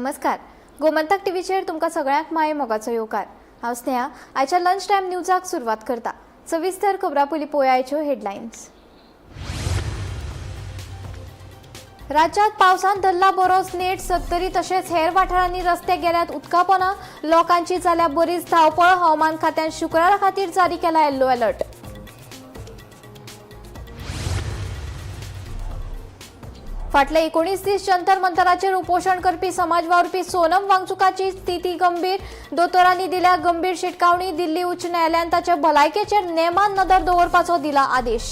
नमस्कार, गोमंतक टीव्हीचेर तुमकां सगळ्यांक माये मोगाचो येवकार. हांव स्नेहा. आयच्या लंच टायम न्यूजाक सुरवात करता. सविस्तर खबरां पयलीं पळोवया आयच्यो हेडलायन्स. राज्यात पावसान धरला बरोच नेट. सत्तरी तशेंच हेर वाठारांनी रस्ते गेल्यात उदकापोना. लोकांची जाल्या बरीच धांवपळ. हवामान खात्यान शुक्रारा खातीर जारी केला येल्लो अलर्ट. फाटले 19 दीस जंतर मंतराचेर उपोशण करपी समाज वावुरपी सोनम वांगचुकाची स्थिती गंभीर. दोतोरांनी दिल्या गंभीर शिटकावणी. दिल्ली उच्च न्यायालयान ताच्या भलायकेचेर नेमान नदर दवरपाचो दिला आदेश.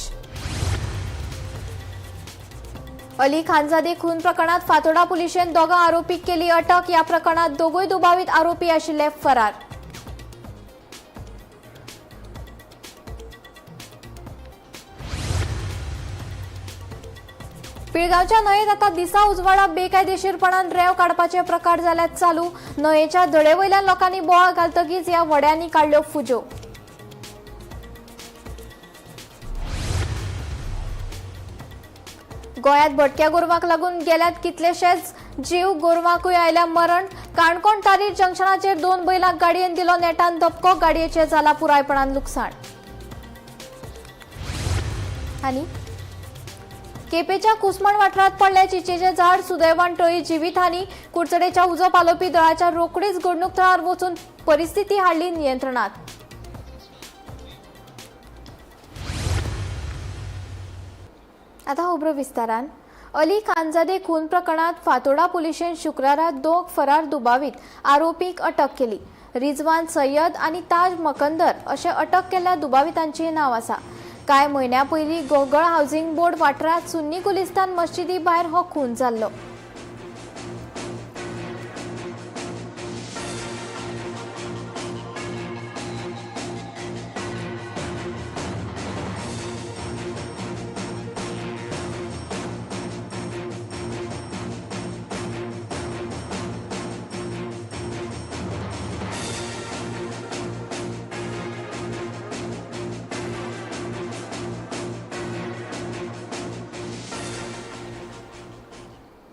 अली खानजादे खून प्रकरणात फातोडा पुलिशेन दोगां आरोपीक केली अटक. ह्या प्रकरणात दोगूय दुबावीत आरोपी आशिल्ले फरार. पिळगांवच्या न्हंयेत आता दिसा उजवाडा बेकायदेशीरपणान रेंव काडपाचे प्रकार जाल्यात चालू. न्हंयेच्या धडेवयल्यान लोकांनी बोवाळ घालतकीच ह्या व्हड्यांनी काडल्यो फुज्यो. गोंयांत भटक्या गोरवांक लागून गेल्यात कितलेशेच जीव. गोरवांकूय आयल्या मरण. काणकोण तारीर जंक्शनाचेर 2 बैलांक गाडयेन दिलो नेटान धपको. गाडयेचें जाला पुरायपणान लुकसाण. आनी केपेच्या कुसमण वाठारांत पडले चिचेचे झाड. सुदैवान टळी जिवीतहानी. कुडचडेच्या उजो पालोवपी दळाच्या रोखडीच घडणूक थळार वचून परिस्थिती हाडली नियंत्रणात. आता खबरो विस्तारान. अली खानजादे खून प्रकरणात फातोडा पुलिशेन शुक्रारा 2 फरार दुबावीत आरोपीक अटक केली. रिजवान सय्यद आनी ताज मकंदर अशें अटक केल्ल्या दुबावितांचें नांव आसा. कांय म्हयन्यां पयलीं गोगळ हावसिंग बोर्ड वाठारांत सुन्नी गुलिस्तान मस्जिदी भायर हो खून जाल्लो.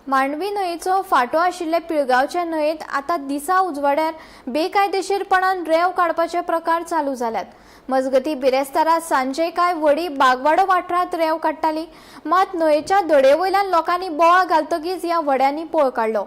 मांडवी न्हंयेचो फांटो आशिल्ले पिळगांवचे न्हंयेत आतां दिसा उजवाड्यार बेकायदेशीरपणान रेंव काडपाचे प्रकार चालू जाल्यात. मजगती बिरेस्तारा सांजे कांय व्हडी बागवाडो वाठारांत रेंव काडटाली. मात न्हंयेच्या धडेवयल्यान लोकांनी बोवाळ घालतकीच ह्या व्हड्यांनी पळ काडलो.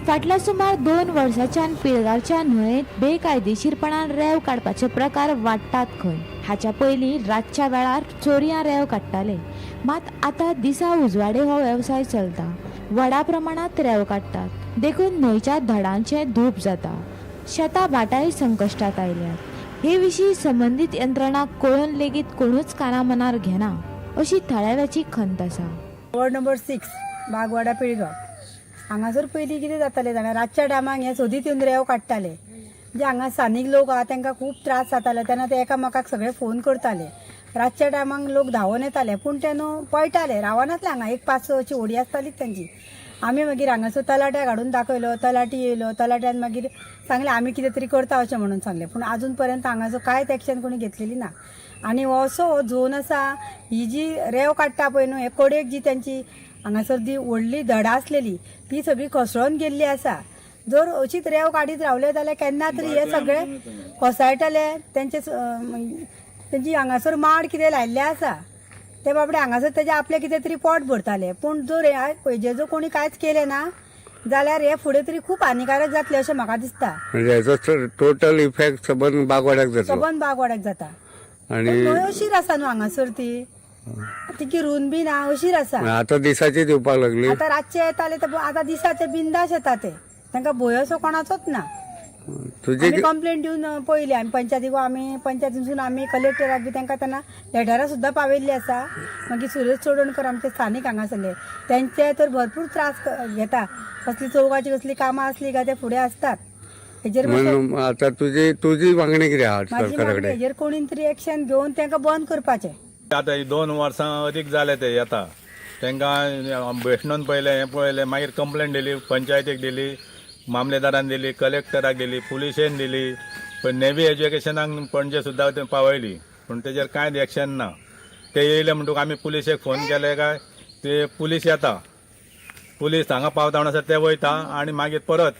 फाटल्या सुमार 2 वर्सांच्यान पिळगांवच्या न्हंयेत बेकायदेशीरपणान रेंव काडपाचे प्रकार वाडटात खंय. हाच्या पयलीं रातच्या वेळार चोरयां रेंव काडटाले, मात आतां दिसा उजवाडे हो वेवसाय चलता. व्हडा प्रमाणांत रेंव काडटात, देखून न्हंयच्या धडांचें धूप जाता. शेतां भाटांय संकश्टांत आयल्यात. हे विशीं संबंदीत यंत्रणां कळून लेगीत कोणूच काना मनार घेना अशी थळाव्याची खंत आसा. Ward number 6 Bagwada Pilgao. हांगासर पयलीं कितें जातालें जाणा, रातच्या टायमाक हे सोदीत येवन रेंव काडटाले. जे हांगा स्थानीक लोक आहा तांकां खूब त्रास जाताले तेन्ना ते एकामेकाक सगळे फोन करताले. रातच्या टायमाक लोक धांवून येताले, पूण ते न्हू पळटाले, रावनासले हांगा. एक 5-6 अशी होडी आसतालीच तांची. आमी मागीर हांगासर तलाट्याक हाडून दाखयलो, तलाटी येयलो, तलाट्यान मागीर सांगलें आमी कितें तरी करता अशें म्हणून सांगलें. पूण आजून पर्यंत हांगासर कांयच एक्शन कोणी घेतलेली ना. आनी हो असो हो झोन आसा, ही जी रेंव काडटा पळय न्हू, हे कडेक जी तांची हांगासर जी व्हडली धडां आसलेली ती सगळी कोसळून गेल्ली आसा. जर अशीच रेंव काडीत रावले जाल्यार केन्ना तरी हे सगळे कोसळटले. तेंची हांगासर माड कितें लायिल्ले आसा ते बाबडे हांगासर तेजे आपले कितें तरी पोट भरताले. पूण जर हे जर कोणी कांयच केलें ना जाल्यार हे फुडें तरी खूब हानिकारक जातलें अशें म्हाका दिसता. म्हणजे हेचो टोटल इफेक्ट सबंद बागवाड्याक जातलो. सबंद बागवाड्याक जाता. आणि न्हंय अशीर आसा न्हू हांगासर, ती तिकी रून बी ना, अशीर आसा. आता दिसाची दिवपाक लागली. आता रातचे येताले तर आता दिसाचे बिंदास येता ते, तांकां भंय असो कोणाचोच ना. तुझी आमी कंप्लेंट दिवन पयली आमी पंचायतीक, आमी पंचायतीनसून आमी कलेक्टराक बी तांकां तेन्ना लेटरां सुद्दां पावयल्ली आसा. मागीर सुरेश चोडणकर आमचे स्थानीक हांगासरले, तेंचे तर भरपूर त्रास घेता. कसली चौगाची कसली कामां आसली काय ते फुडें आसतात. हेजेर मातसो म्हणून आतां तुजी तुजी मागणी कितें आहा म्हाजी सरकारा मागणी कडेन? हेजेर कोणीन तरी एक्शन घेवन तांकां बंद करपाचें. आतां ही 2 वर्सां अदीक जाले ते येता, तांकां बेसणून पळयलें, हें पळयलें, मागीर कंप्लेन दिली, पंचायतीक दिली, मामलेदारान दिली, कलेक्टराक दिली, पुलिशेन दिली, पण नेवी एज्युकेशनाक पणजे सुद्दां ते पावयली, पूण तेजेर कांयच एक्शन ना. ते येयले म्हणटकूच आमी पुलिशेक फोन केले काय ते पुलीस येता, पुलीस हांगा पावता म्हणसर ते वयता आनी मागीर परत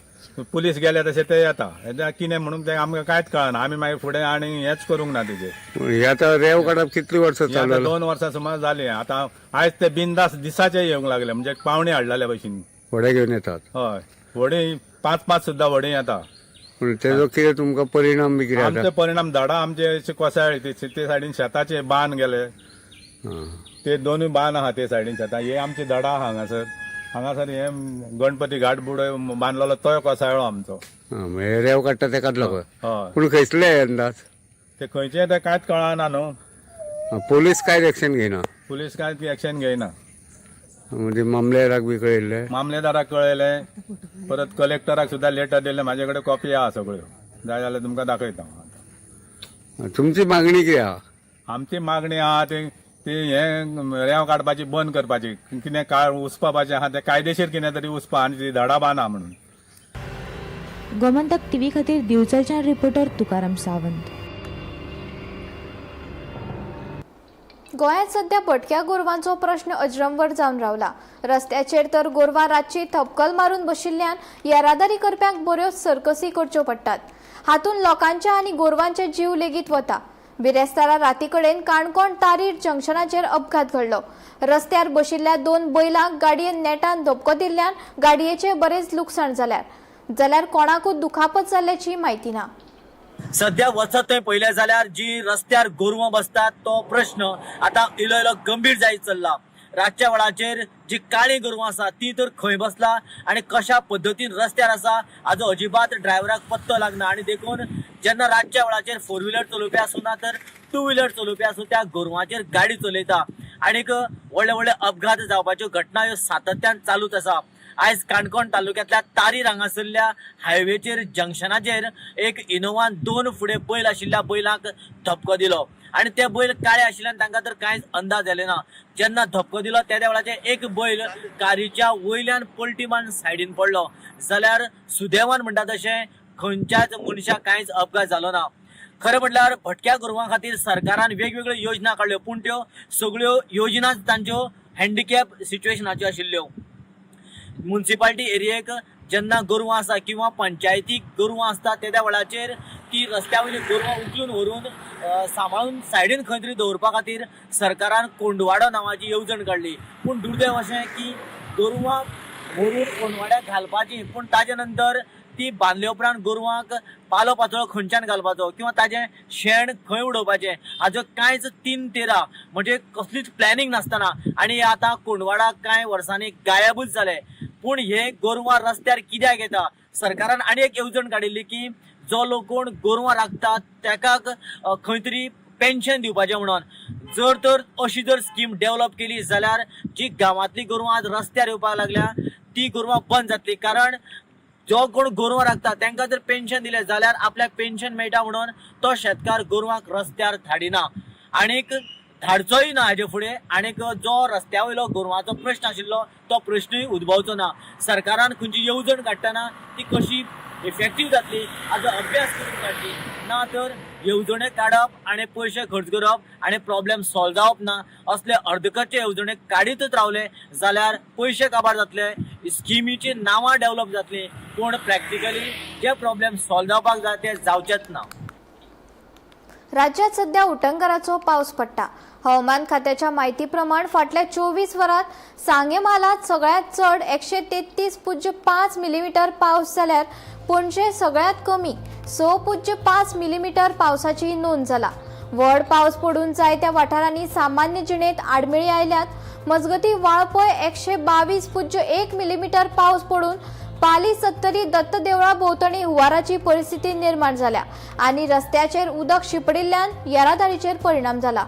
पुलीस गेले तशे ते येता. हें कितें म्हणून तें आमकां कांयच कळना. आमी मागीर फुडें आनी हेंच करूंक ना तेजेर. हे आतां रेंव काडप कितली वर्सां ही चालू आतां आसा? 2 वर्सां सुमार जाली. आतां आयज ते बिंदास दिसाचे येवंक लागले, म्हणजे पावणी हाडलेले भशेन. व्हडें घेवन येतात? हय, व्हडीं 5-5 सुद्दां व्हडीं येता. पूण तेजो कितें तुमकां परिणाम बी कितें आमचे जाता? परिणाम झाडां आमचे अशे कोसळ्ळी, ते सायडीन शेताचे बांद गेले, ते दोनूय बांद आहा ते सायडीन शेतां. हे आमची झाडां आहा हांगासर, हांगासर हे गणपती घाट बुडो बांदलेलो तोय कोसळ्ळो आमचो. हे रेंव काडटा तेकाच लागून? हय. पूण खंयसले अंदाज? ते खंयचे ते कांयच कळना न्हू. पोलीस कांयच एक्शन घेयना? पुलीस कांयच एक्शन घेयना. म्हणजे मामलेदाराक बी कळयल्लें? मामलेदाराक कळयलें, परत कलेक्टराक सुद्दां लेटर दिलें, म्हाजे कडेन कॉपी आहा सगळ्यो, जाय जाल्यार तुमकां दाखयता हांव. तुमची मागणी कितें आहा? आमची मागणी आहा ती ती हें रेंव काडपाची बंद करपाची, कितें काळ उसपापाचें आहा तें कायदेशीर कितें तरी उसपा आनी ती झाडां बांदा म्हणून. गोमंतक टीव्ही खातीर दिवचलच्यान रिपोर्टर तुकाराम सावंत. गोंयांत सध्या भटक्या गोरवांचो प्रश्न अजरंवर जावन रावला. रस्त्याचेर तर गोरवां रातची थपकल मारून बशिल्ल्यान येरादारी करप्यांक बऱ्योच सर्कसी करच्यो पडटात. हातूंत लोकांचे आनी गोरवांचे जीव लेगीत वता. बिरेस्तारा राती कडेन काणकोण तारीर जंक्शनाचेर अपघात घडलो. रस्त्यार बशिल्ल्या 2 बैलांक गाडयेन नेटान धपको दिल्ल्यान गाडयेचे बरेच लुकसाण जाल्यार जाल्यार कोणाकूच दुखापत जाल्ल्याची म्हायती ना. सध्या वचत थंय पळयलें जाल्यार जी रस्त्यार गोरवां बसतात तो प्रश्न आतां इलो इलो गंभीर जायत चल्ला. रातच्या वेळाचेर जी काळी गोरवां आसा ती तर खंय बसला आनी कशा पद्दतीन रस्त्यार आसा हाजो अजिबात ड्रायव्हराक पत्तो लागना. आनी देखून जेन्ना रातच्या वेळाचेर 4 व्हिलर चलोवपी आसूं ना तर 2 व्हिलर चलोवपी आसूं त्या गोरवांचेर गाडी चलयता आनीक व्हडले व्हडले अपघात जावपाच्यो घटना ह्यो सातत्यान चालूच आसा. आयज काणकोण तालुक्यांतल्या तारीर हांगासरल्या हायवेचेर जंक्शनाचेर एक इनोवान 2 फुडें बैल आशिल्ल्या बैलांक धपको दिलो आनी ते बैल काळे आशिल्ल्यान तांकां तर कांयच अंदाज आयले ना. जेन्ना धपको दिलो त्या वेळाचेर एक बैल कारीच्या वयल्यान पलटी मारून सायडीन पडलो, जाल्यार सुदैवान म्हणटा तशें खंयच्याच मनशाक कांयच अपघात जालो ना. खरें म्हटल्यार भटक्या गोरवां खातीर सरकारान वेगवेगळ्यो योजना काडल्यो, पूण त्यो सगळ्यो योजनाच तांच्यो हँडिकॅप सिच्युएशनाच्यो आशिल्ल्यो. मुन्सिपाल्टी एरियेक जेन्ना गोरवां आसा किंवा पंचायतीक गोरवां आसता त्या वेळाचेर ती रस्त्या वयली गोरवां उखलून व्हरून सांबाळून सायडीन खंय तरी दवरपा खातीर सरकारान कोंडवाडो नांवाची येवजण काडली. पूण दुर्दैव अशें की गोरवां व्हरून कोंडवाड्याक घालपाची, पूण ताजे नंतर ती बांदले उपरांत गोरवांक पालो पाचोळो खंयच्यान घालपाचो किंवा ताजें शेण खंय उडोवपाचें हाजो कांयच 3-13 म्हणजे कसलीच प्लॅनिंग नासतना आनी आतां कोंडवाडा कांय वर्सांनी गायबूच जाले. पूण हे गोरवां रस्त्यार कित्याक येता? सरकारान आनी एक येवजण काडिल्ली की जो लोक कोण गोरवां राखतात ताका खंय तरी पेन्शन दिवपाचें म्हणून. जर तर अशी जर स्कीम डेव्हलप केली जाल्यार जी गांवांतली गोरवां आज रस्त्यार येवपाक लागल्या ती गोरवां बंद जातली. कारण जो कोण गोरवां राखता तांकां जर पेन्शन दिलें जाल्यार आपल्याक पेन्शन मेळटा म्हणून तो शेतकार गोरवांक रस्त्यार धाडिना आनीक धाडचोय ना हाजे फुडें. आनीक जो रस्त्या वयलो गोरवांचो प्रश्न आशिल्लो तो प्रश्नूय उद्भवचो ना. सरकारान खंयची येवजण काडटना ती कशी इफेक्टीव जातली हाजो अभ्यास करून काडची, ना तर येवजणे काडप आनी पयशे खर्च करप आनी प्रॉब्लेम सॉल्व जावप ना असले अर्दकच्चे येवजणे काडीतच रावले जाल्यार पयशे काबार जातले, स्किमीची नांवां डेव्हलप जातली, पूण प्रॅक्टिकली जे प्रॉब्लेम सॉल्व जावपाक जाय ते जावचेच ना. राज्यात सध्या उटंगाराचो पावस पडटा. हवामान खात्याच्या म्हायती प्रमाण फाटल्या 24 वरांत सांगें म्हालांत सगळ्यांत चड 133.5 मिलीमीटर पावस जाल्यार पणजे सगळ्यांत कमी 6.5 मिलीमीटर पावसाची नोंद जाला. व्हड पावस पडून जायत्या वाठारांनी सामान्य जिणेंत आडमेळी आयल्यात. मजगती वाळपय 122.1 मिलीमीटर पावस पडून पाली सत्तरी दत्तदेवळा भोंवतणी हुंवाराची परिस्थिती निर्माण जाल्या आनी रस्त्याचेर उदक शिंपडिल्ल्यान येरादारीचेर परिणाम जाला.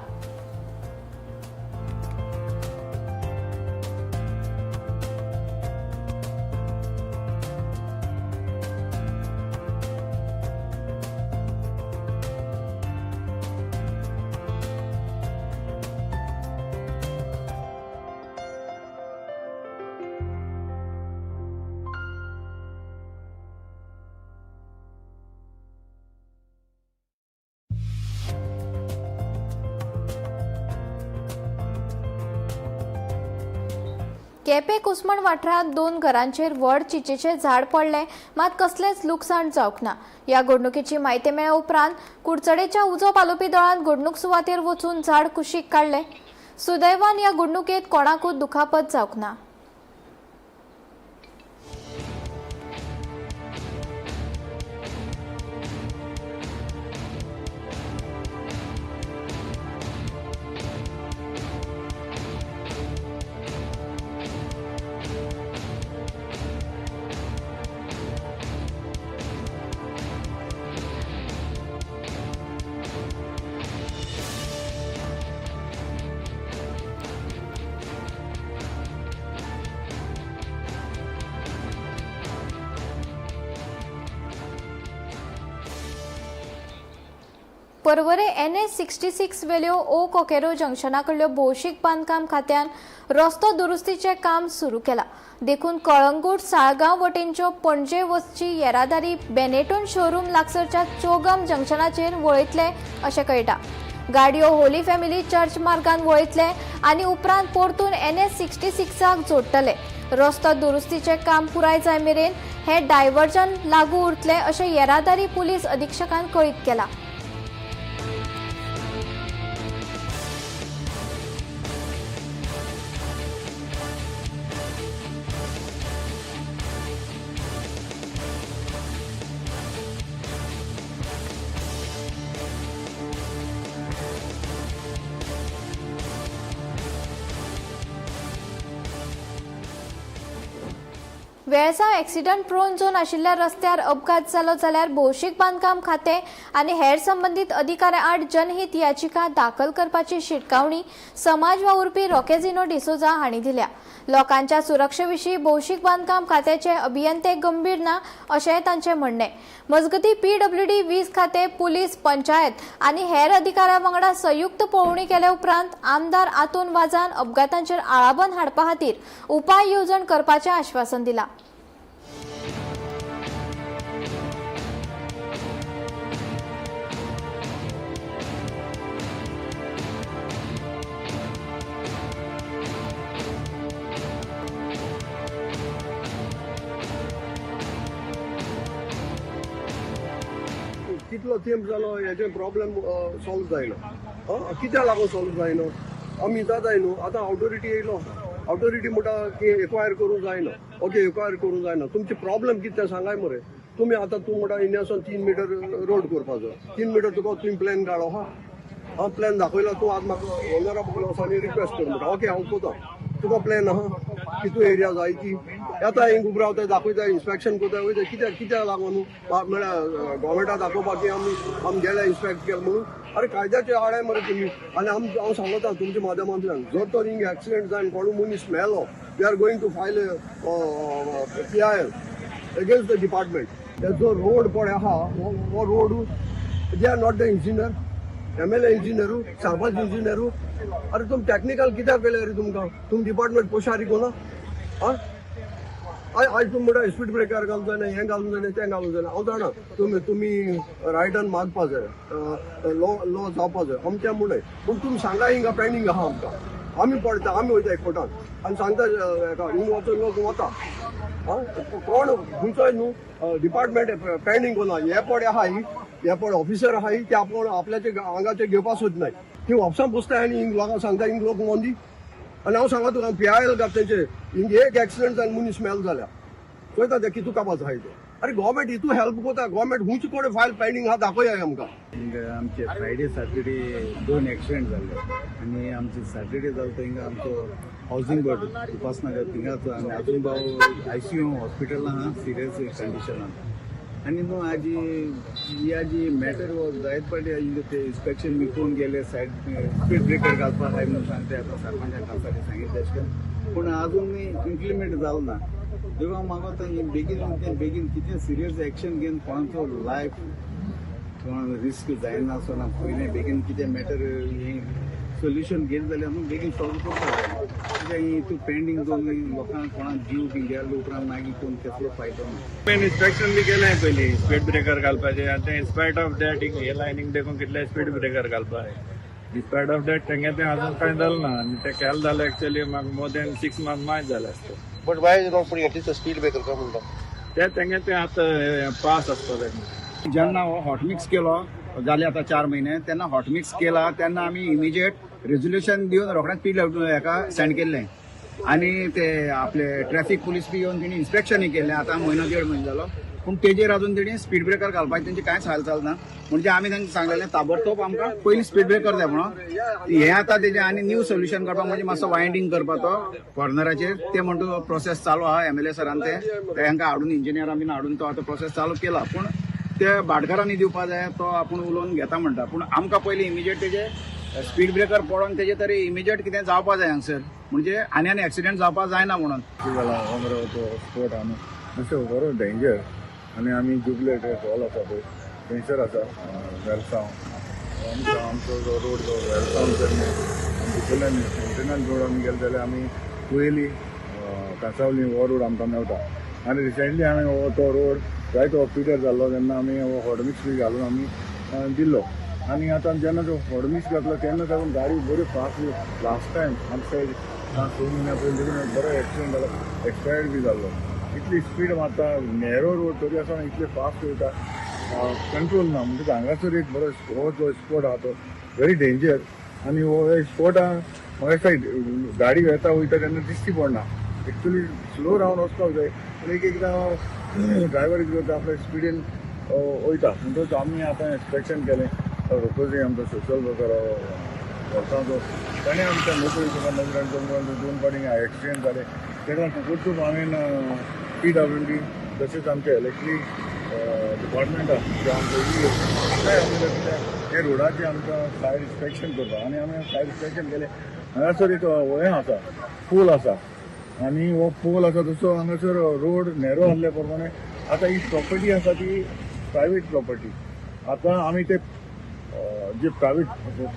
केपें कुसमण वाठारांत 2 घरांचेर व्हड चिचेचें झाड पडलें, मात कसलेंच लुकसाण जावंक ना. ह्या घडणुकेची म्हायती मेळ्ळ्या उपरांत कुडचडेच्या उजो पालोवपी दळान घडणूक सुवातेर वचून झाड कुशीक काडलें. सुदैवान ह्या घडणुकेंत कोणाकूच दुखापत जावंक ना. पर्वरे NH 66 वेल्यो ओ कोकेरो जंक्शना कडल्यो भौशीक बांदकाम खात्यान रस्तो दुरुस्तीचें काम सुरू केलां. देखून कळंगूट साळगांव वटेनच्यो पणजे वचची येरादारी बेनेटोन शोरूम लागसरच्या चोगम जंक्शनाचेर वळयतले अशें कळटा. गाडयो होली फॅमिली चर्च मार्गान वळयतले आनी उपरांत परतून NH 66 जोडटले. रस्तो दुरुस्तीचें काम पुराय जाय मेरेन हें डायव्हर्जन लागू उरतलें अशें येरादारी पुलीस अधिक्षकान कळीत केलां. वेळसांव एक्सिडंट प्रोन झोन आशिल्ल्या रस्त्यार अपघात जालो जाल्यार भौशीक बांदकाम खातें आनी हेर संबंदीत अधिकाऱ्यां आड जनहीत याचिका दाखल करपाची शिटकावणी समाज वावुरपी रॉकेझिनो डिसोजा हांणी दिल्या. लोकांच्या सुरक्षे विशीं भौशीक बांदकाम खात्याचे अभियंते गंभीर ना अशेंय तांचें म्हणणें. मजगतीं PWD वीज खातें, पुलीस, पंचायत आनी हेर अधिकाऱ्यां वांगडा संयुक्त पळोवणी केले उपरांत आमदार आतोन वाजान अपघातांचेर आळाबंद हाडपा खातीर उपाय येवजण करपाचें आश्वासन दिलां. कितलो तेंप जालो हेजे प्रॉब्लेम सॉल्व जायना. कित्याक लागून सॉल्व जायना आमी जाताय न्हू. आतां ऑथॉरिटी येयलो, ऑथॉरिटी म्हणटा की एक्वायर करूंक जायना. ओके, एक्वायर करूंक जायना. तुमचे प्रॉब्लेम कितें तें सांगाय मरे तुमी. आतां तूं म्हणटा इंडियासून 3 मिटर रोड करपाचो, 3 मिटर तुका तुवें प्लॅन काडलो हा, हांव प्लॅन दाखयलो, तूं आज म्हाका ओनरा वचोन रिक्वेस्ट कर म्हणटा. ओके, हांव कोता तुका प्लॅन आहा कितू एरिया जाय ती येता हिंग उबो रावता दाखयता इन्स्पेक्शन करता वयता. कित्याक कित्याक लागून म्हळ्यार गव्हर्मेंटाक दाखोवपाक की आमी आमी गेले इन्स्पेक्ट केले म्हणून. अरे कायद्याचे आड मरे तुमी. आनी हांव सांगता तुमच्या माध्यमांतल्यान, जर तर हिंग एक्सिडेंट जावन कोणूय मनीस मेलो, we are going to file PIL against the department. जो रोड पळय आहा हो road, they are not the engineer, MLA इंजिनियरू, sarpanch इंजिनियरू. अरे तुम टॅक्निकल कित्याक केलें रे तुमकां? तुम डिपार्टमेंट पोशारी कोना. आं, आयज तुमी म्हणटा स्पीड ब्रेकर घालूंक जायना, हें घालूंक जायना, तें घालूंक जायना. हांव जाणा तुमी तुमी रायटान मागपा जाय, लॉ लॉ जावपा जाय आमचें म्हणून. पूण तुमी सांगा हिंगा पेंडींग आहा आमकां, आमी पडटा, आमी वयता एकवटान आनी सांगता हेका हिंग वचून लोक वता. आं, कोण खंयचोय न्हू डिपार्टमेंट पेंडींग कोना. हे पडे आहाय, हे पळय ऑफिसर आहाय ते आपूण आपल्याचे आंगाचे घेवपा सोदनाय. ती ऑफिसान बसताय आनी हिंग लोकांक सांगता हिंग लोक मोंदी. आनी हांव सांगता तुका PIL घात तेंचे हिंग एक एक्सिडंट जावन मनीस मेल जाल्या पळयता ते कितू कापाचो आहाय ते. अरे गव्हर्मेंट हितू हेल्प कोता, गव्हर्मेंट खंयचे कडेन फायल पेंडींग आहा दाखोवया आमकां. हिंगा आमचे फ्रायडे सॅटर्डे 2 एक्सिडेंट जाल्ले आनी आमचे सॅटर्डे जालो तो हिंगा आमचो हावजींग बोर्ड उपासनगर थिंगाचो आनी अजून भाऊ ICU हॉस्पिटलान आहा सिरियस कंडिशनान. आनी न्हू आजी ही आजी मॅटर जायत पाटी हिंगा ते इन्स्पेक्शन बी करून गेले, सायड स्पीड ब्रेकर घालपाक जाय म्हणून सांगते आतां सरपंचाक कालसाठी सांगितलें अशें करून, पूण अजून इम्प्लिमेंट जालो ना. देखून हांव मागता बेगीन बेगीन कितें सिरियस एक्शन घेवन कोणाचो लायफ कोण रिस्क जायना आसतना पयलीं बेगीन कितें मॅटर हें सोल्युशन घेत जाल्यार न्हू बेगीन सॉल्व करपाक जाय. कित्याक हितून पेंडींग दवरून लोकांक कोणाक जीव बी गेलो उपरांत मागीर कोण कसलो फायदो ना. इन्स्पेक्शन बी केलें पयलीं स्पीड ब्रेकर घालपाचें. आतां इन्स्पायट ऑफ that हे लायनीक देखून कितले स्पीड ब्रेकर घालपा जाय. डिस्पायट ऑफ that तेंगे तें अजून कांय जालें ना आनी तें केलें जाल्यार एक्चुअली म्हाका मोर दॅन 6 मंथ मायज जालें आसता. But why not putting at least a speed breaker काय म्हणटा? ते तेंगे तें आतां पास आसता तें. जेन्ना हो हॉटमिक्स केलो जाले आतां 4 म्हयने, तेन्ना हॉटमिक्स केला तेन्ना आमी इमिजिएट रेजोल्युशन दिवन रोखडेंच पी हेका सेंड केल्लें आनी ते आपले ट्रॅफिक पुलीस बी येवन तेणी इन्स्पेक्शनूय केल्लें. आतां म्हयनो देड म्हयनो जालो, पूण तेजेर अजून तेणी स्पीड ब्रेकर घालपाची तेंची कांयच हालचाल ना. म्हणजे आमी तांकां सांगलेलें ताबडतोब आमकां पयलीं स्पीड ब्रेकर जाय म्हणून. हें आतां तेजें आनी न्यू सोल्युशन करपाक म्हणजे मातसो वायंडींग करपा तो कॉर्नराचेर, ते म्हणटा तो प्रोसेस चालू आहा. एमएलए सरान ते तांकां हाडून इंजिनियरां बीन हाडून तो आतां प्रोसेस चालू केला, पूण ते भाटकारांनी दिवपा जाय तो आपूण उलोवन घेता म्हणटा. पूण आमकां पयलीं इमिजिएट तेजे स्पीड ब्रेकर पडोन तेजे तरी इमिजिएट कितें जावपा जाय हांगसर, म्हणजे आनी आनी एक्सिडेंट जावपा जायना म्हणून. कितें जाला हो मरे तो स्पोट आहा न्हू मातसो बरो डेंजर आनी आमी जुबले हॉल आसा पळय थंयसर आसा वेलसांव. आमचो आमचो जो रोड जो वेलसांव भितरल्यान सेंटिनल रोड आमी गेले जाल्यार आमी कुयेली कांसावली हो रोड आमकां मेळटा. आनी रिसेंटली आमी हो तो रोड जायतो पिटर जाल्लो तेन्ना आमी हो हॉटमिक्स बी घालून आमी दिल्लो. आनी आतां जेन्ना तो हॉटमिक्स घातलो तेन्ना साकून गाडी बरी फास्ट लास्ट टायम आमचे 5-6 म्हयन्या पयलीं देखून बरो एक्सिडंट जालो, एक्सपायर्ड बी जाल्लो. इतली स्पीड मारता, नॅरो रोड तरी आसतना इतले फास्ट वयता, कंट्रोल ना. म्हणटकच हांगासर एक बरो हो जो स्पॉट आहा तो व्हेरी डेंजर. आनी हो स्पॉट आहा म्हाका दिसता गाडी वेता वयता तेन्ना दिश्टी पडना, एक्चुअली स्लो रावन वचपाक जाय. पूण एक एकदां ड्रायवर कितें करता आपल्या स्पिडीन वयता. म्हणटकच आमी आतां इन्स्पेक्शन केलें, रोखोजी आमचो सोशल वर्कर वर्सांचो ताणें आमच्या नोकरी नजरान 2 फावटी एक्सिडेंट जाले. तेका लागून हांवें पीडब्ल्यूडी तशेंच आमचे इलेक्ट्रीक डिपार्टमेंट आसा आमचो हे रोडाचें आमकां फायर इन्स्पेक्शन करता. आनी आमी फायर इन्स्पेक्शन केलें. हांगासर एक हें आसा, पूल आसा आनी हो पोल आसा तसो हांगासर रोड नॅरो आसल्या प्रमाणे आतां ही प्रॉपर्टी आसा ती प्रायवेट प्रॉपर्टी. आतां आमी ते जे प्रायवेट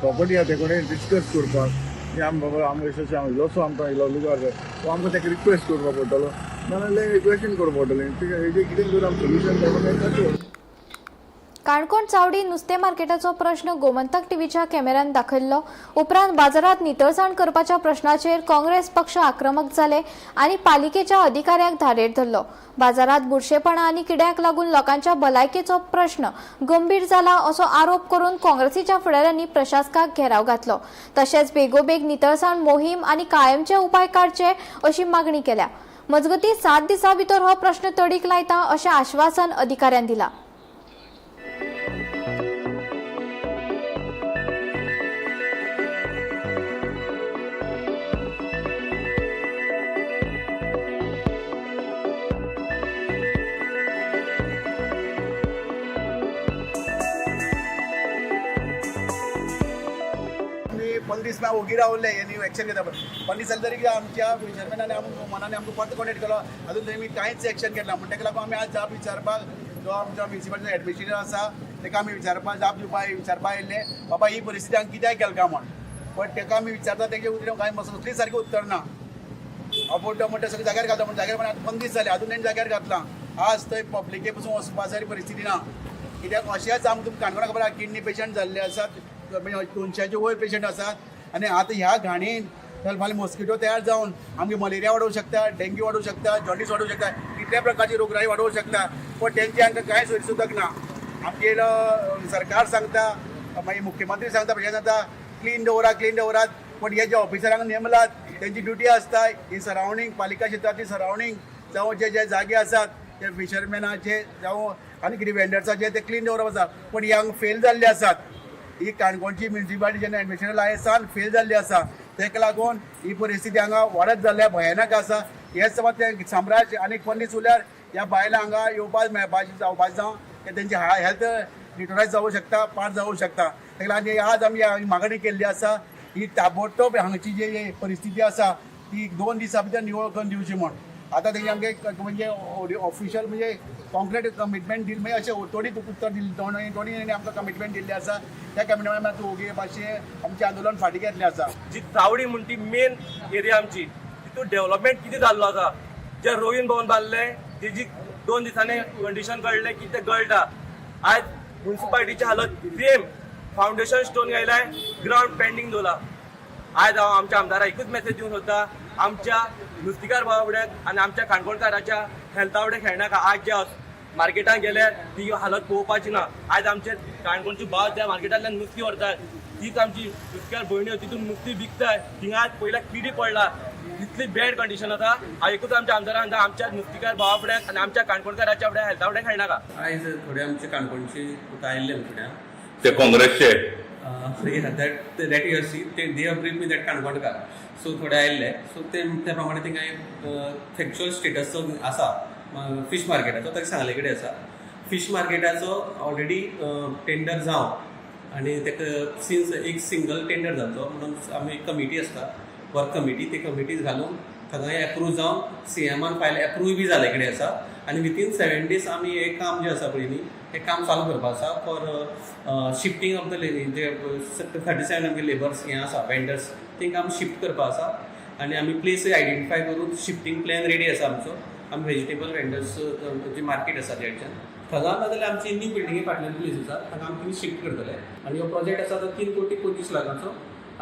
प्रॉपर्टी आसा ते कडेन डिस्कस करपाक की आमी बाबा आमकां अशें अशें इल्लोसो आमकां इल्लो लुगार जाय, तो आमकां ताका रिक्वेस्ट करपाक पडटलो, नाजाल्यार रिक्वेस्टीन करपाक पडटलें. हेजें कितें करून आमी सोल्युशन करपाक जाय. काणकोण चावडी नुस्तें मार्केटाचो प्रश्न गोमंतक टीव्हीच्या कॅमेऱ्यान दाखयल्लो. उपरांत बाजारात नितळसाण करपाच्या प्रश्नाचेर काँग्रेस पक्ष आक्रमक जाले आनी पालिकेच्या अधिकाऱ्यांक धारेर धरलो. बाजारात बुरशेपणा आनी किड्यांक लागून लोकांच्या भलायकेचो प्रश्न गंभीर जाला असो आरोप करून काँग्रेसीच्या फुडाऱ्यांनी प्रशासकाक घेराव घातलो. तशेंच बेगोबेग नितळसाण मोहीम आनी कायमचे उपाय काडचे अशी मागणी केल्या. मजगतीं 7 दिसां भितर हो प्रश्न तडीक लायता अशें आश्वासन अधिकाऱ्यान दिलां. पंदरा दीस ओगी रावले हेणी एक्शन घेता, 15 दीस जाले तरी आमच्या फिशरमॅनान आमकां मनान आमकां परत कॉन्टेक्ट केलो, अजून तेमी कांयच एक्शन घेतला. म्हणून ताका लागून आमी आज जाप विचारपाक जो आमचो म्युनिसिपालिटीचो एडमिनिस्ट्रेटर आसा ताका आमी विचारपाक जाप दिवपाक विचारपाक आयिल्ले, बाबा ही परिस्थिती हांगा कित्याक केला काय म्हण. पण ताका आमी विचारता तेजें उतर कांय कसली सारकें उत्तर ना. आपूण तो म्हणटा सगळें जाग्यार घालता, पूण जाग्यार पण आतां 15 दीस जाले अजून तेणें जाग्यार घातलां. आज थंय पब्लिके पसून वचपा सारकी परिस्थिती ना, कित्याक अशेंच आमकां तुमकां काणकोणा खबर आसा किडनी पेशंट जाल्ले आसात, म्हणजे 200 वयर पेशंट आसात. आनी आतां ह्या घाणीन फाल्यां मॉस्किटो तयार जावन आमगे मलेरिया वाडोवंक शकता, डेंग्यू वाडोवंक शकता, जॉन्डीस वाडोवंक शकता, कितल्या प्रकारची रोगराई वाडोवंक शकता. पूण तेंचे आमकां कांय सोयी सुद्दां ना. आमगेलो सरकार सांगता, मागीर मुख्यमंत्री सांगता, प्रशासन सांगता क्लीन दवरात क्लीन दवरात, पूण हे जे ऑफिसरांक नेमलात तेंची ड्युटी आसता ही सरावंडींग पालिका क्षेत्रांतली सरावंडींग जावं जे जे जागे आसात ते फिशरमॅनाचे जावं आनी कितें वेंडर्साचे ते क्लीन दवरप आसा, पूण हे हांगा फेल जाल्ले आसात. ही काणकोणची म्युनिसिपालिटी जेन्ना एडमिनिस्ट्रेशन आयज सावन फेल जाल्ली आसा, ताका लागून ही परिस्थिती हांगा वाडत जाल्ल्या भयानक आसा. हेच समज ते साम्राज्य आनी 15 दीस उरल्यार ह्या बायलां हांगा येवपाक मेळपाची जावपाची जावं तेंची हेल्थ डिटोरायज जावंक शकता, पाड जावंक शकता. ताका लागून आज आमी मागणी केल्ली आसा ही ताबडतोब हांगची जी परिस्थिती आसा ती 2 दिसां भितर निवळ करून दिवची म्हूण. आतां तेंचे आमगे म्हणजे ऑफिशियल म्हणजे कॉन्क्रेट कमिटमेंट दिली, म्हणजे अशें थोडी उत्तर दिली, थोडी आमकां कमिटमेंट दिल्ली आसा. त्या कमिटमेंट आतां ओगी मातशें आमचें आंदोलन फाटीं घेतलें आसा. जी चावडी म्हण ती मेन एरिया आमची, तितून डेव्हलपमेंट कितें जाल्लो आसा, जे रोहीन भवन बांदलें तेजी 2 दिसांनी कंडिशन कळ्ळें की तें गळटा. आयज म्युनिसिपालिटीची हालत सेम, फावंडेशन स्टोन घायलाय, ग्रावंड पेंडींग दवरला. आयज हांव आमच्या आमदाराक एकूच मेसेज दिवंक सोदता, आमच्या नुस्तेकार भावा फुड्याक आनी आमच्या काणकोणकाराच्या हेल्था फुडें खेळनाका. आज जे मार्केटान गेल्यार ती हालत पळोवपाची ना. आयज आमचे काणकोणची भाव त्या मार्केटांतल्यान नुस्तीं व्हरतात, तीच आमची नुस्तेकार भयण्यो तितून नुस्तीं विकताय, थिंगा आज पयल्या किडी पडला, इतली बॅड कंडिशन आसा. हांव एकूच आमच्या आमदारान आमच्या नुस्तेकार भावा फुड्याक आनी आमच्या काणकोणकाराच्या फुड्याक हेल्था फुडें खेळनाका. आयज थोडे आमचे काणकोणचे तुका आयिल्ले फुड्यान ते काँग्रेसचे that you see ते they bring me that Kankonkar, so थोडे आयिल्ले, सो ते त्या प्रमाणे थिंगा फॅक्च्युअल स्टेटस जो आसा फिश मार्केटाचो ताका सांगले कडेन आसा. फिश मार्केटाचो ऑलरेडी टेंडर जावन आनी ताका सिन्स एक सिंगल टेंडर जावचो म्हणून आमी एक कमिटी आसता, वर्क कमिटी, ती कमिटी घालून थंय एप्रूव जावन सीएमान फायल एप्रूव बी जाल्ले कडेन आसा आनी विथीन 7 days आमी हें काम जें आसा पळय न्ही हें काम चालू करपा आसा फॉर शिफ्टींग ऑफ the जे 37 आमगे लेबर्स हें आसा वेंडर्स तेंकां आमी शिफ्ट करपा आसा आनी आमी प्लेस आयडेंटिफाय करून शिफ्टींग प्लॅन रेडी आसा आमचो. आमी व्हेजिटेबल वेंडर्स जी मार्केट आसा तेंच्यान थंगा नाजाल्यार आमची न्यू बिल्डिंगे फाटल्यान प्लेस आसा थंगा आमी थिंग शिफ्ट करतले आनी हो प्रोजेक्ट आसा तो 3 कोटी 25 लाखाचो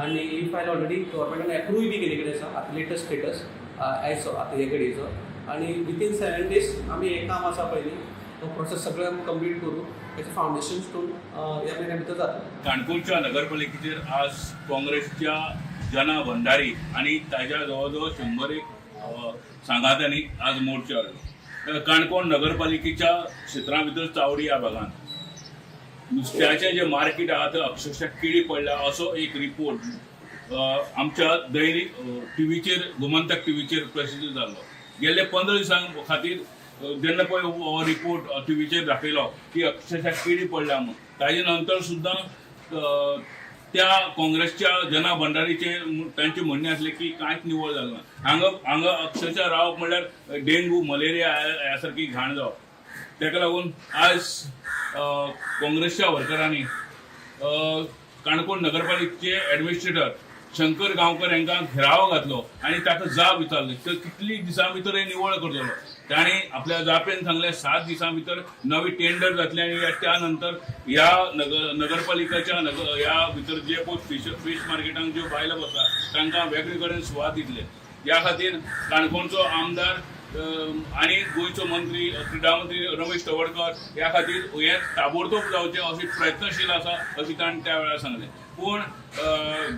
आनी ही फायल ऑलरेडी गव्हर्मेंटान एप्रूव बी केल्ली कडेन आसा आतां लेटस्ट स्टेटस आयचो आतां हे घडयेचो आनी विथीन 7 days आमी हें काम आसा पळय न्ही तो प्रोसेस सगळें आमी कंप्लीट करून तेचें फावंडेशन स्टोन ह्या म्हयन्या भितर जातलें. काणकोणच्या नगरपालिकेचेर आज काँग्रेसच्या जना भंडारी आणि ताज्या जवळ जवळ 100 एक सांगात्यांनी आज मोर्चा हाडलो. काणकोण नगरपालिकेच्या क्षेत्रा भितर चावडी ह्या भागांत नुस्त्याचें जें मार्केट आहा थंय अक्षरशः किडी पडल्या असो एक रिपोर्ट आमच्या दैनिक टिवीचेर, गोमंतक टिवीचेर प्रसिद्ध जाल्लो. गेल्ले 15 दिसां खातीर जेन्ना पळय हो रिपोर्ट टिवीचेर दाखयलो की अक्षरशः किडी पडल्या म्हणून, ताजे नंतर सुद्दां त्या काँग्रेसच्या जना भंडारीचे तांचे म्हणणें आसलें की कांयच निवळ जालें ना. हांगा हांगा अक्षरशः रावप म्हणल्यार डेंगू, मलेरिया ह्या सारकी घाण जावप. ताका लागून आज काँग्रेसच्या वर्करांनी काणकोण नगरपालिकेचे ऍडमिनिस्ट्रेटर शंकर गांवकर हांकां घेराव घातलो आनी ताका जाप विचारली तर कितली दिसां भितर हे निवळ करतलो. तांणी आपल्या जापेन सांगलें, 7 दिसां भितर नवी टेंडर जातले आनी त्या नंतर ह्या नगरपालिकेच्या नगर ह्या भितर जे पळय फिश फिश मार्केटांत ज्यो बायलो बसता तांकां वेगळे कडेन सुवात दितले. ह्या खातीर काणकोणचो आमदार आनी गोंयचो मंत्री, क्रिडा मंत्री रमेश तवडकर ह्या खातीर हे ताबडतोब जावचें अशी प्रयत्नशील आसा अशें तांणी त्या वेळार सांगलें. पूण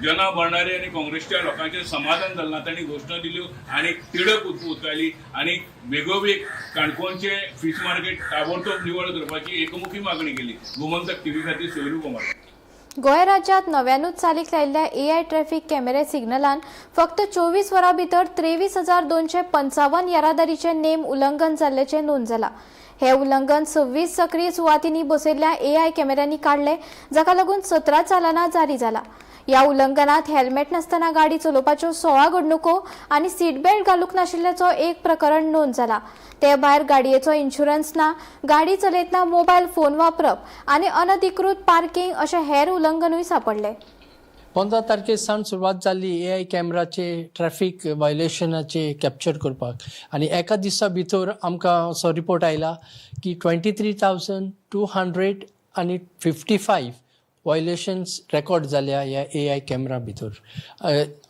जना भंडारी आनी काँग्रेसच्या लोकांचें समाधान जालें ना. तांणी घोशणा दिल्यो आनी तिडक उक्तायली आनी बेगोबेग काणकोणचे फिश मार्केट ताबडतोब निवळ करपाची एकमुखी मागणी केली. गोमंतक टीव्ही खातीर सोयरू कुमार. गोंय राज्यांत नव्यानूच चालीक लायिल्ल्या एआय ट्रॅफिक कॅमेरे सिग्नलान फक्त 24 वरां भितर 23,255 येरादारीचे नेम उल्लंघन जाल्ल्याचें नोंद जाला. हे उल्लंघन 26 सक्रीय सुवातींनी बसयल्ल्या एआय कॅमेऱ्यांनी काडले, जाका लागून 17 चालना जारी जाला. ह्या उल्लंघनात हेल्मेट नासतना गाडी चलोवपाच्यो 16 घडणुको आनी सीटबेल्ट घालूंक नाशिल्ल्याचो एक प्रकरण नोंद जाला. ते भायर गाडयेचो इन्शुरन्स ना, गाडी चलयतना मोबायल फोन वापरप आनी अनधिकृत पार्किंग अशे हेर उल्लंघनूय सापडले. 15 तारखे सावन सुरवात जाली एआय कॅमेराचे ट्रॅफिक व्हायलेशनाचे कॅप्चर करपाक आनी एका दिसा भितर आमकां असो रिपोर्ट आयला की 23,200 आनी 55 व्हायलेशन्स रेकॉर्ड जाल्या ह्या एआय कॅमेरा भितर.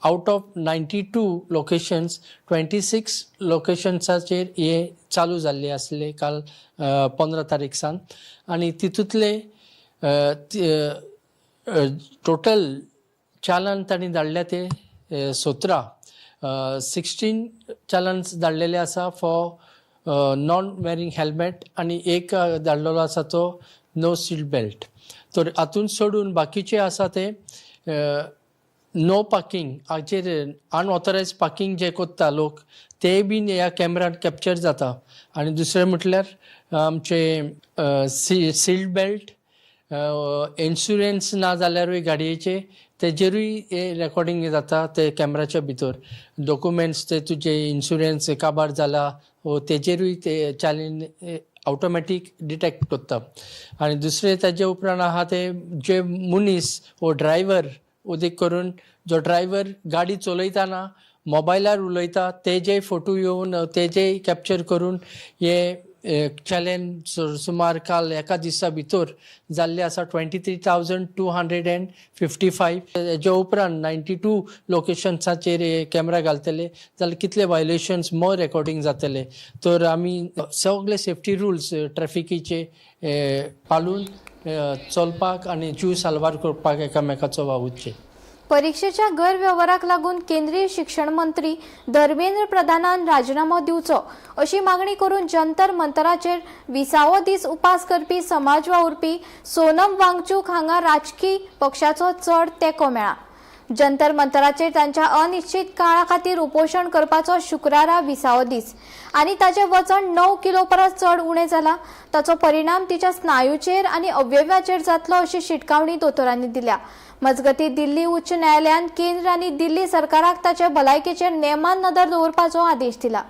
Out of 92 locations, 26 लोकेशन्साचेर हे चालू जाल्ले आसले काल 15 तारीख सावन आनी तितूंतले टोटल चालन तांणी धाडल्या ते 17, 16 चालन्स धाडलेले आसा फॉर नॉन वेरिंग हेल्मेट आनी एक धाडलेलो आसा तो नो सीट बेल्ट. तर हातून सोडून बाकीचे आसा ते नो पार्किंग हाचेर, अनऑथरायज पार्किंग जे करता लोक ते बीन ह्या कॅमेरान कॅप्चर जाता आनी दुसरें म्हटल्यार आमचे सीट बेल्ट, इन्शुरन्स ना जाल्यारूय गाडयेचे तेजेरूय हे रेकॉर्डिंग जाता. ते कॅमेराच्या भितर डॉक्युमेंट्स ते तुजे इन्शुरन्स काबार जाला वो तेजेरूय ते चालीन ऑटोमॅटीक डिटेक्ट करता. आनी दुसरें ताजे उपरांत आहा ते जे मनीस वो ड्रायव्हर, उदीक करून जो ड्रायव्हर गाडी चलयतना मोबायलार उलयता तेजे फोटो येवन तेजेय कॅप्चर करून हे चॅलेंज सुमार काल एका दिसा भितर जाल्ले आसा 23,255. हेज्या उपरांत 92 लोकेशन्साचेर कॅमेरा घालतले जाल्यार कितले वायलेशन्स मोर रेकॉर्डिंग जातले. तर आमी सगळे सेफ्टी रुल्स ट्रॅफिकीचे पाळून चलपाक आनी जीव साल्वार करपाक एकामेकाचो वावुरचें. परीक्षेच्या गैरवेव्हाराक लागून केंद्रीय शिक्षण मंत्री धर्मेंद्र प्रधानान राजीनामो दिवचो अशी मागणी करून जंतर मंतराचेर 20वो दीस उपास करपी समाज वावुरपी सोनम वांगचूक हांगा राजकी पक्षाचो चड तेंको मेळ्ळा. जंतर मंतराचेर तांच्या अनिश्चित काळा खातीर उपोशण करपाचो शुक्रारा 20वो दीस आनी ताचें वजन 9 किलो परस चड उणें जाला. ताचो परिणाम तिच्या स्नायूचेर आनी अवयवाचेर जातलो अशी शिटकावणी दोतोरांनी दिल्या. मजगती दिल्ली उच्च न्यायालयान केंद्र आनी दिल्ली सरकाराक ताचे भलायकेचेर नेमान नदर दवरपाचो आदेश दिला.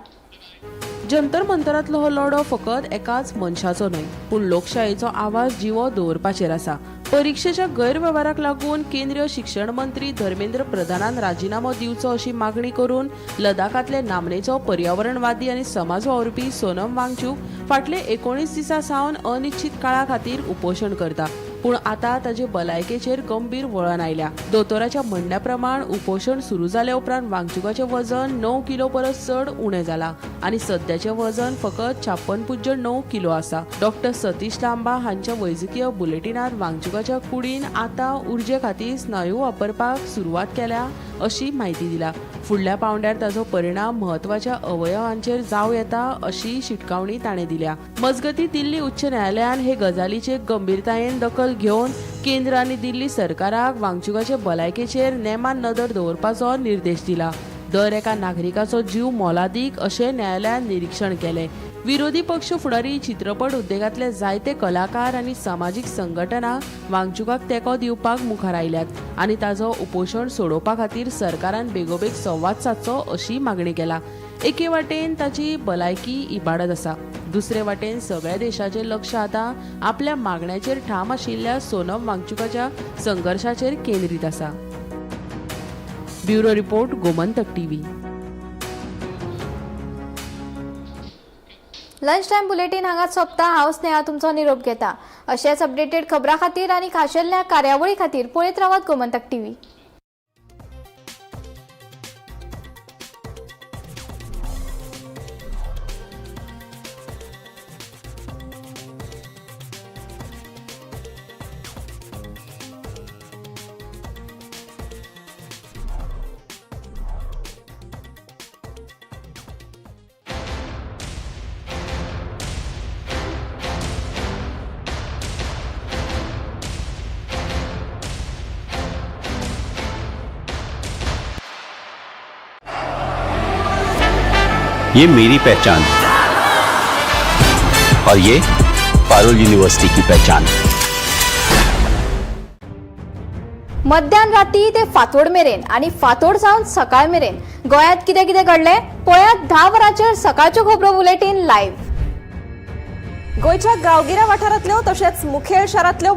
जंतर मंतरांतलो हो लढो फकत एकाच मनशाचो न्हय, पूण लोकशायेचो आवाज जिवो दवरपाचेर आसा. परिक्षेच्या गैरवेव्हाराक लागून केंद्रीय शिक्षण मंत्री धर्मेंद्र प्रधानान राजिनामो दिवचो अशी मागणी करून लडाखांतले नामनेचो पर्यावरणवादी आनी समाज वावुरपी सोनम वांगचूक फाटले 19 दिसां सावन अनिश्चित काळा खातीर उपोशण करता. पूण आतां ताजे भलायकेचेर गंभीर वळण आयल्या. दोतोराच्या म्हणण्या प्रमाण उपोशण सुरू जाले उपरांत वांगचुकाचें वजन 9 किलो परस चड उणें जालां आनी सद्याचें वजन फकत 56.9 किलो आसा. डॉक्टर सतीश लांबा हांच्या वैजकीय बुलेटिनांत वांगचुकाच्या कुडीन आतां उर्जे खातीर स्नायू वापरपाक सुरवात केल्या अशी म्हायती दिल्या. फुडल्या पावंड्यार ताचो परिणाम म्हत्वाच्या अवयवांचेर जावं येता अशी शिटकावणी ताणें दिल्या. मजगती दिल्ली उच्च न्यायालयान हे गजालीचेर गंभीरतायेन दखल घेवन केंद्र आनी दिल्ली सरकाराक वांगचुकाचे भलायकेचेर नेमान नदर दवरपाचो निर्देश दिला. दर एका नागरिकाचो जीव मोलादीक अशें न्यायालयान निरीक्षण केलें. विरोधी पक्ष फुडारी, चित्रपट उद्देगांतले जायते कलाकार आनी समाजीक संघटना वांगचुकाक तेंको दिवपाक मुखार आयल्यात आनी ताजो उपोशण सोडोवपा खातीर सरकारान बेगोबेग संवाद सादचो अशी मागणी केला. एके वाटेन ताची भलायकी इबाडत आसा, दुसरे वाटेन सगळ्या देशाचें लक्ष आतां आपल्या मागण्याचेर ठाम आशिल्ल्या सोनम वांगचुकाच्या संघर्शाचेर केंद्रीत आसा. Bureau report, Gomantak TV. Lunch time bulletin हांगाच सोंपता. हांव स्नेहा तुमचो निरोप घेता. अशेच अपडेटेड खबरां खातीर आनी खाशेल्या कार्यावळी खातीर पळयत रावात गोमंतक टीव्ही. ये मेरी पहचान और ये पारुल यूनिवर्सिटी की पहचान. मध्यान राती ते फांतोड मेरेन आनी फांतोड सावन सकाळ मेरेन गोंयांत कितें कितें घडलें पळयात 10 वरांचेर सकाळच्यो खबरो बुलेटीन लायव्ह. गोंयच्या गांवगिऱ्या वाठारांतल्यो तशेंच मुखेल शारांतल्यो.